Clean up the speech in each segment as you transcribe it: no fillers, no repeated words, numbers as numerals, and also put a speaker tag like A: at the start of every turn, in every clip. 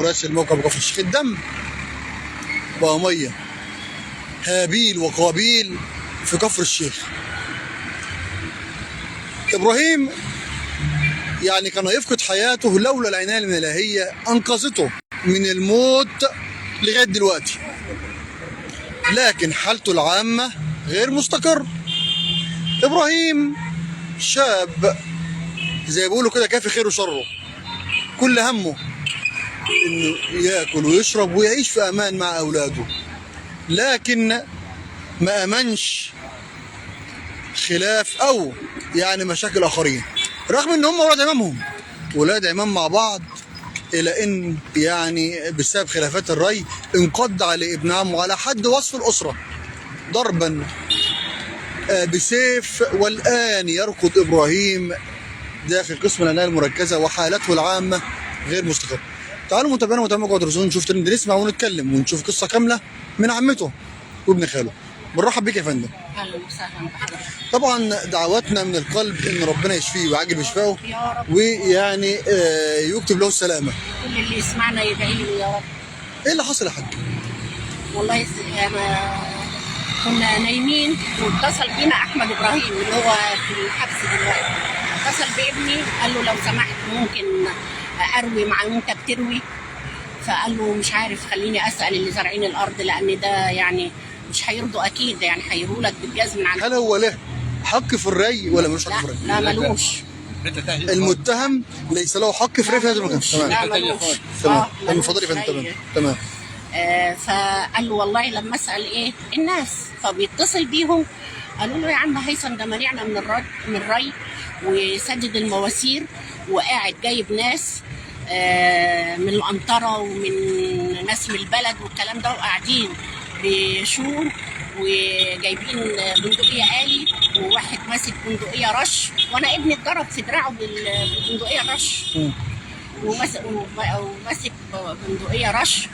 A: مراسل موقع بكفر الشيخ. الدم بقى مية، هابيل وقابيل في كفر الشيخ. ابراهيم يعني كان هيفقد حياته لولا العناية الالهية انقذته من الموت لغاية دلوقتي، لكن حالته العامة غير مستقر. ابراهيم شاب زي ما بيقولوا كده كافي خيره وشره، كل همه انه ياكل ويشرب ويعيش في امان مع اولاده، لكن ما امنش خلاف او يعني مشاكل اخرين، رغم ان هم ولاد عمامهم، ولاد عمام مع بعض، الى ان يعني بسبب خلافات الري انقض على ابن عمه على حد وصف الاسرة ضربا بسيف. والان يركض ابراهيم داخل قسم العناية المركزة وحالته العامة غير مستقره. تعالوا متابعينا ومتابعين موقع تلفزيون نشوف ترند، نسمع ونتكلم ونشوف قصة كاملة من عمته وابن خاله. بنرحب بيك يا فندم.
B: اهلا وسهلا بحضرتك.
A: طبعا دعواتنا من القلب ان ربنا يشفيه ويعجل بشفائه
B: يا رب،
A: ويعني يكتب له السلامة.
B: كل اللي يسمعنا يدعي له يا رب.
A: ايه اللي حصل يا حاج؟
B: والله انا كنا نايمين واتصل بينا احمد ابراهيم اللي هو في الحبس دلوقتي، اتصل بابني قال له لو سمحت ممكن اروي مع وانت بتروي؟ فقال له مش عارف، خليني اسال اللي زارعين الارض، لان ده يعني مش هيرضوا اكيد، يعني هيروا لك بالجزم من عند.
A: هل هو له حق في الري ولا ملوش حق
B: لا
A: في الري؟
B: لا ملوش.
A: المتهم ليس له حق في الري في هذا المكان. تمام
B: لا ملوش.
A: تمام
B: آه،
A: تمام،
B: ملوش
A: اتفضلي يا فندم. تمام
B: أي-
A: تمام.
B: فقال له والله لما اسال ايه الناس، فبيتصل بيهم قالوا له يا عم هيثم ده منعنا من الرد من الري وسدد المواسير، وقاعد جايب ناس من القنطرة ومن ناس من البلد والكلام ده، وقاعدين بشوم وجايبين بندقية آلي وواحد ماسك بندقية رش، وانا ابني اتضرب في دراعه بالبندقيه رش، وماسك بندقية رش،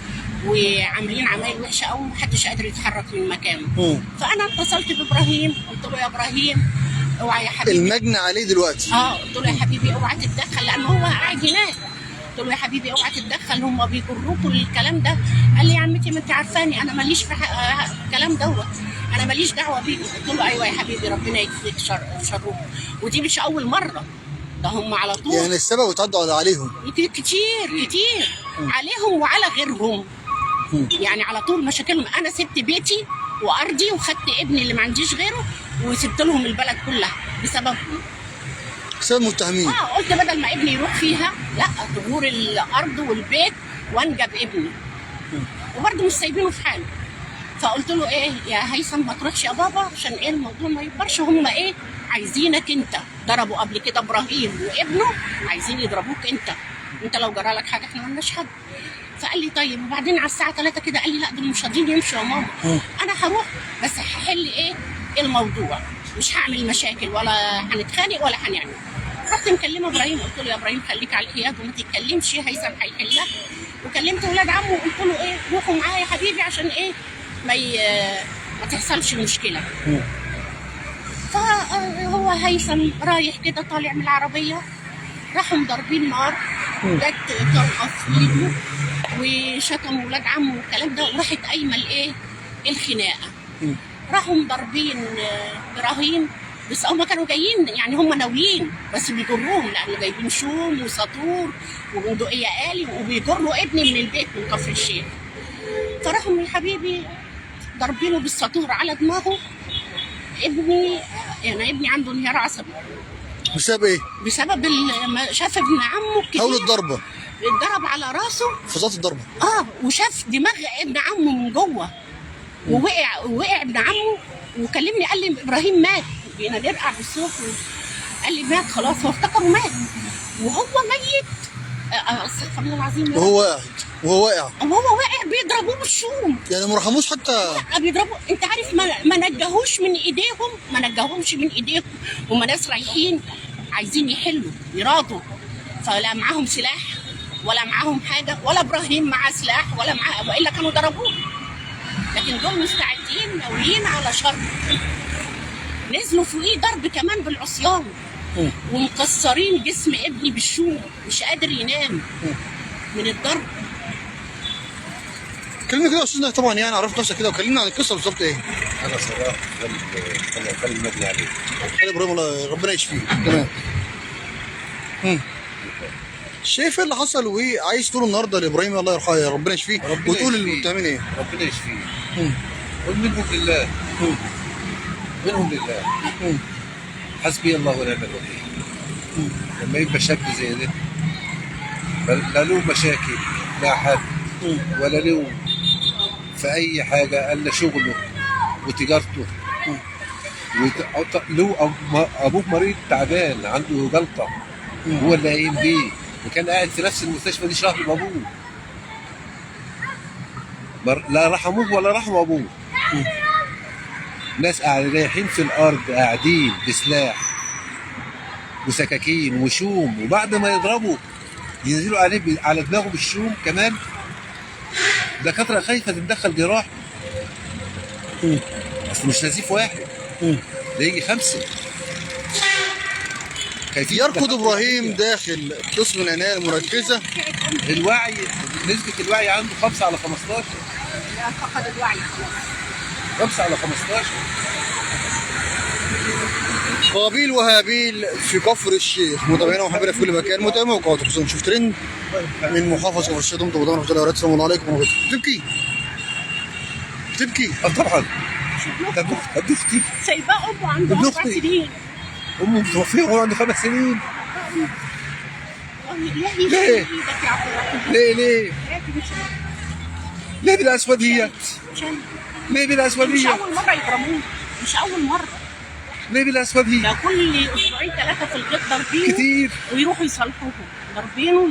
B: وعاملين عمايل وحشة قوي ومحدش قادر يتحرك من مكانه. فانا اتصلت بابراهيم قلت له يا ابراهيم اوعى يا حبيبي،
A: المجني عليه دلوقتي.
B: قلت له يا حبيبي اوعى تتدخل، لان هو قاعد هناك. قلت له يا حبيبي اوعى تتدخل، هم بيجروكوا الكلام ده. قال لي يا عمتي ما انت عارفاني انا ماليش في الكلام دوت، انا ماليش دعوه بيه. قلت له ايوه يا حبيبي ربنا يكفيك شرهم، ودي مش اول مرة، ده هم على طول
A: يعني السبب اتعدوا عليهم
B: كتير كتير عليهم وعلى غيرهم، يعني على طول مشاكلهم. انا سبت بيتي وارضي وخدت ابني اللي ما عنديش غيره وسبت لهم البلد كلها بسببهم.
A: بسبب المتهمين.
B: قلت بدل ما ابني يروح فيها، لا تغور الارض والبيت وانجب ابني، وبرده مش سايبينه في حاله. فقلت له ايه يا هيثم ما تروحش يا بابا عشان ايه الموضوع ما يكبرش، هم ايه عايزينك انت، ضربوا قبل كده ابراهيم وابنه، عايزين يضربوك انت، انت لو جرى لك حاجة احنا ما لناش حد. فقال لي طيب. وبعدين على الساعة 3 كده قال لي لا دول مش راضيين يمشوا يا ماما، انا هروح بس هحل ايه الموضوع، مش هعمل مشاكل ولا هنتخانق ولا هنعمل. رحت مكلمه ابراهيم قلت له يا ابراهيم خليك على الحياد وما تتكلمش، هيثم هيحلها. وكلمت ولاد عمه وقلت له ايه روحوا معايا يا حبيبي عشان ايه ما تحصلش مشكلة. فهو هيثم رايح كده طالع من العربية، راحوا مضربين نار، جت طلقه في ايده وشتموا ولاد عمه والكلام ده، وراحت قايمة الايه الخناقة. راحوا مضربين ابراهيم، بس هم كانوا جايين يعني هم ناويين، بس بيجروهم لان جايبين شوم وساطور وبندقيه آلي وبيجروا ابني من البيت من كفر الشيخ. فراحوا يا حبيبي ضاربينه بالساطور على دماغه. ابني يعني ابني عنده انهيار عصبي.
A: بسبب ايه؟
B: بسبب ما شاف ابن عمه الكبير
A: حول الضربة،
B: اتضرب على راسه،
A: فظات الضربة.
B: وشاف دماغ ابن عمه من جوه، ووقع ابن عمه وكلمني قال لي ابراهيم مات، بقينا نرقع بالصوت، قال لي مات خلاص، هو افتكره مات وهو ميت. استغفر الله العظيم.
A: وهو قاعد وهو واقع،
B: وهو واقع بيضربوه بالشوم،
A: يعني ما رحموش حتى،
B: بيضربوا. انت عارف ما نجهوش من ايديهم، ما نجههمش من ايديهم. هما ناس رايحين عايزين يحلوا يراضوا، فلا معاهم سلاح ولا معاهم حاجة، ولا ابراهيم معاه سلاح ولا معاه، والا كانوا ضربوه. لكن دول مستعدين ناويين على شر، نزلوا فوقيه ضرب كمان بالعصيان، ومكسرين جسم ابني بالشوم، مش قادر ينام من الضرب.
A: كلمني كده يا استاذنا، طبعا يعني عرفت نفسك كده وكلمنا عن القصة بالظبط ايه.
C: انا صلاح خالد المبني عليه.
A: خالد ابراهيم، الله ربنا يشفيه. تمام. شايف ايه اللي حصل وعايز تقول النهارده لابراهيم الله يرحمه ربنا يشفيه،
C: ربنا
A: وتقول
C: يشفيه.
A: للمتهمين ايه؟
C: ربنا يشفيه.
A: مم.
C: قل منهم لله.
A: مم.
C: منهم لله.
A: مم.
C: حسبي الله ونعم الوكيل.
A: مم.
C: لما يبقى شاب زي ده لا له مشاكل لا حد
A: مم.
C: ولا له في اي حاجة الا شغله وتجارته.
A: مم.
C: له ابوه مريض تعبان عنده جلطة،
A: مم.
C: هو اللي قايم بيه، وكان قاعد في نفس المستشفى دي شهر بابوه. لا رحموه ولا رحموا ابوه.
A: مم.
C: ناس رايحين في الارض قاعدين بسلاح وسكاكين وشوم، وبعد ما يضربوا ينزلوا عليه على دماغه بالشوم كمان. دكاترة خايفة تتدخل جراح.
A: مم.
C: اصل مش نزيف واحد،
A: مم.
C: ده يجي 5. خايفين
A: يركض
C: دكاترة
A: ابراهيم داخل قسم العناية المركزة.
C: الوعي، نسبه الوعي عنده 5 على 15.
B: لا، فقد الوعي خلاص.
C: 5 على 15.
A: قابيل وهابيل في كفر الشيخ، متابعينا وحبايبنا في كل مكان، متابعينا موقع تلفزيون شوف ترند من محافظة كفر الشيخ. دمتم ودمتم ورحمة الله وبركاته. السلام عليكم ورحمة الله. بتبكي بتبكي.
C: اه طبعا، ده ابن اختي.
B: سايباه امه عنده
C: ابن
B: 4
C: أختي.
B: سنين.
C: امه متوفيه وهو عنده 5 سنين.
B: والله يشيل
C: ليه؟
B: ايدك يا عبد الرحمن.
C: ليه ليه؟
B: لا تمشي.
C: ليه بالاسوديه؟ ليه
B: مش
C: بالاسوديه؟
B: اول مرة يضربوه، مش اول مرة.
C: ليه بالاسوديه؟
B: ده كل اسبوعين 3 في الغيط ضاربينه
C: كتير.
B: ويروحوا يصالحوهم، ضاربينه.